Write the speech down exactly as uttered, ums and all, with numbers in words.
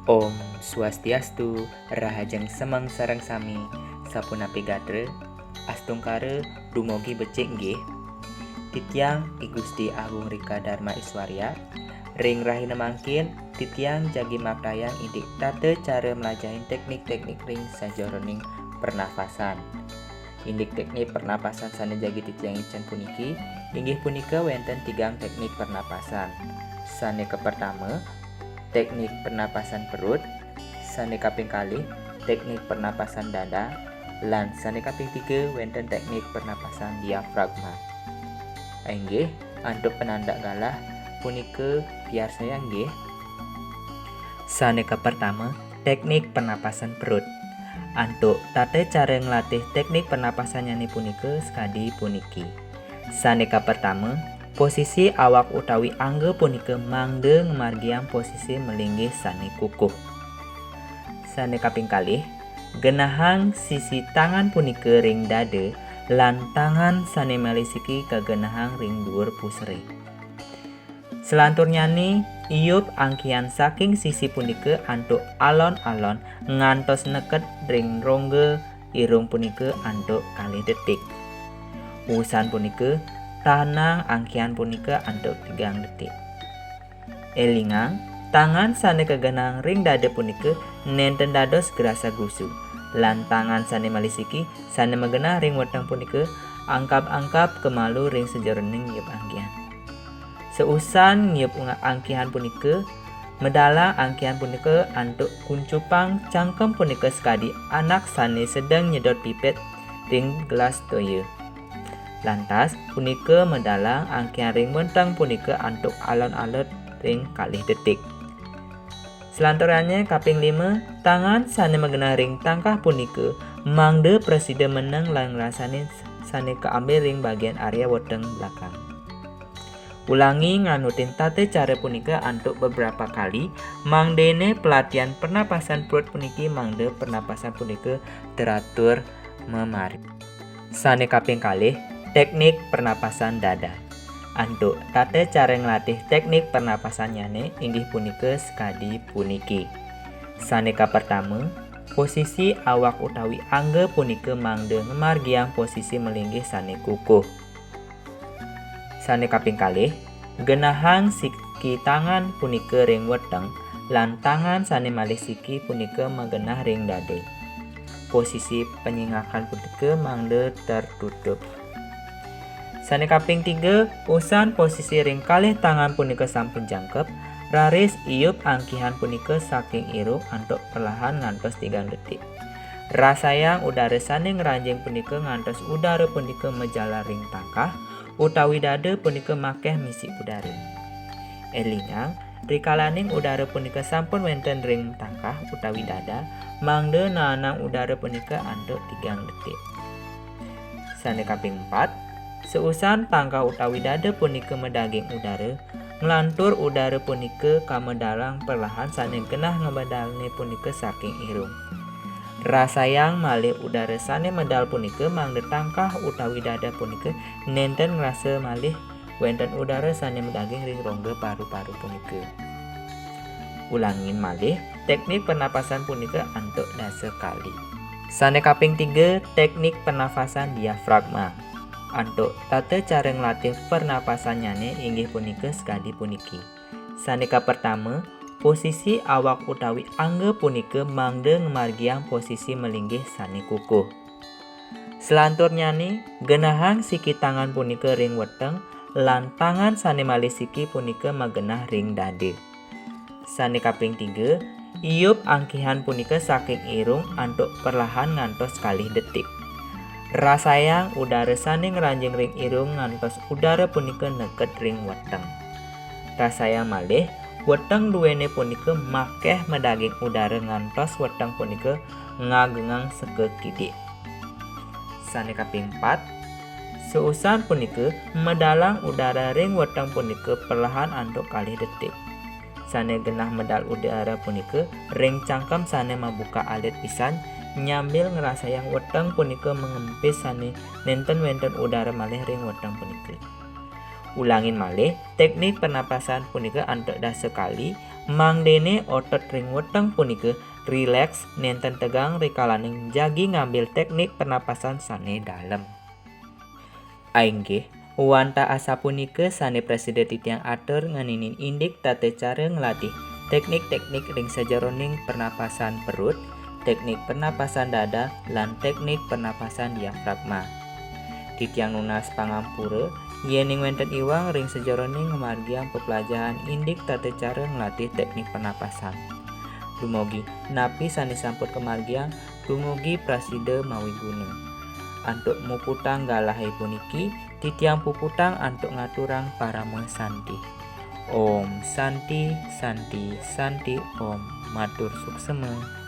Om Swastiastu, rahajeng semeng sareng sami. Sapunapi gatra, astungkara dumugi becik nggih. Titiang I Gusti Agung Rika Dharma Iswarya. Ring rahina mangkin, titiang jagi maktayang indik tata cara mlajahin teknik-teknik ring sajeroning pernafasan. Indik teknik pernapasan sane jagi titiang ican puniki, inggih punika wenten tigang teknik pernapasan. Sane kapertama, teknik pernapasan perut, sane kaping kalih, teknik pernapasan dada, lan sane kaping tiga wenten teknik pernapasan diafragma. Inggih, antuk pananda galah punika piarsayang nggih. Sane kapertama, teknik pernapasan perut. Antuk tata cara nglatih teknik pernapasannyane punika sakadi puniki. Sane kapertama, posisi awak utawi angga punika mangda ngamargiang posisi malinggih sane kukuh. Sane kaping kalih, genahang sisi tangan punika ring dada lan tangan sane malih siki kagenahang ring duur pusere. Salanturnyane, iup angkihan saking sisi punika antuk alon-alon ngantos neked ring rongga irung punika antuk kalih detik. Wusan punika, tahanang angkihan punika antuk tigang detik. Elingang, tangan sane kagenahang ring dada punika nenten dados grasa gusu, lan tangan sane malih siki sane magenah ring weteng punika angkab-angkab kemalu ring sajeroning iup angkihan. Sausan ngiup nga-, angkihan punika, medalang angkihan punika antuk kuncupang cangkem punika sakadi anak sane sedeng nyedot pipit ring gelas toya. Lantas, punika medalang angkihan ring weteng punika antuk alon-alon ring kalih detik. Salanturane kaping lima, tangan sane magenah ring tangkah punika mangda prasida meneng lan ngrasani sane kaambil ring bagian area weteng belakang. Ulangi nganutin tata cara punika antuk beberapa kali, mangdene pelatihan pernapasan perut puniki mangda pernapasan punika teratur memari. Sane kaping kalih, teknik pernapasan dada. Antuk tata cara nglatih teknik pernapasannyane inggih punika sakadi puniki. Sane kapertama, posisi awak utawi angga punika mangda ngamargiang posisi malinggih sane kukuh. Sane kaping kalih, genahang siki tangan punika ring weteng lan tangan sane malih siki punika magenah ring dada. Posisi panyingakan punika mangda tertutup. Sane kaping tiga, wusan posisi ring kalih tangan punika sampun jangkep, raris iup angkihan punika saking irung antuk perlahan ngantos tigang detik. Rasayang udara sane ngranjing punika ngantos udara punika majalan ring tangkah, utawi dada punika makeh misi udara. Elingang, rikalaning udara punika sampun wenten ring tangkah utawi dada, mangda naanang udara punika antuk tigang detik. Sane kaping empat, sausan tangkah utawi dada punika madaging udara, nglantur udara punika kamedalang perlahan sane genah ngamedalne punika saking irung. Rasayang malih udara sane medal punika mangda tangkah utawi dada punika nenten ngrasa malih wenten udara sane madaging ring rongga paru-paru punika. Ulangin malih, teknik pernapasan punika antuk dasa kali. Sane kaping tiga, teknik pernapasan diafragma. Antuk tata cara nglatih pernapasannyane inggih punika sakadi puniki. Sane kapertama, posisi awak utawi angga punika mangda ngamargiang posisi malinggih sane kukuh. Salanturnyane, genahang siki tangan punika ring weteng, lan tangan sane malih siki punika magenah ring dada. Sane kaping tiga, iup angkihan punika saking irung antuk perlahan ngantos kalih detik. Rasayang udara sane ngranjing ring irung ngantos udara punika neked ring weteng. Rasayang malih, weteng duene punika makeh madaging udara ngantos weteng punika ngagengang sekakidik. Sane kaping pat, sausan punika medalang udara ring weteng punika perlahan antuk kalih detik. Sane genah medal udara punika ring cangkem sane mabuka alit pisan, nyambil ngrasayang weteng punika mangempis sane nenten wenten udara malih ring weteng punika. Ulangin malih, teknik pernapasan punika antuk dasa kali, mangdene otot ring weteng punika rileks nenten tegang rikalaning jagi ngambil teknik pernapasan sane dalem. Ainggih, wantah asapunika sane prasida titiang atur ngeninin indik tata cara nglatih teknik-teknik ring sajeroning pernapasan perut, teknik pernapasan dada, lan teknik pernapasan diafragma. Titiang nunas pangampura, yening wenten iwang ring sajeroning ngamargiang peplajahan indik tata cara nglatih teknik pernapasan. Dumugi napi sane sampun kamargiang, dumugi prasida mawiguna. Antuk muputang galahe puniki, titiang puputang antuk ngaturang parama santi. Om Santi, Santi, Santi, Om. Matur suksema.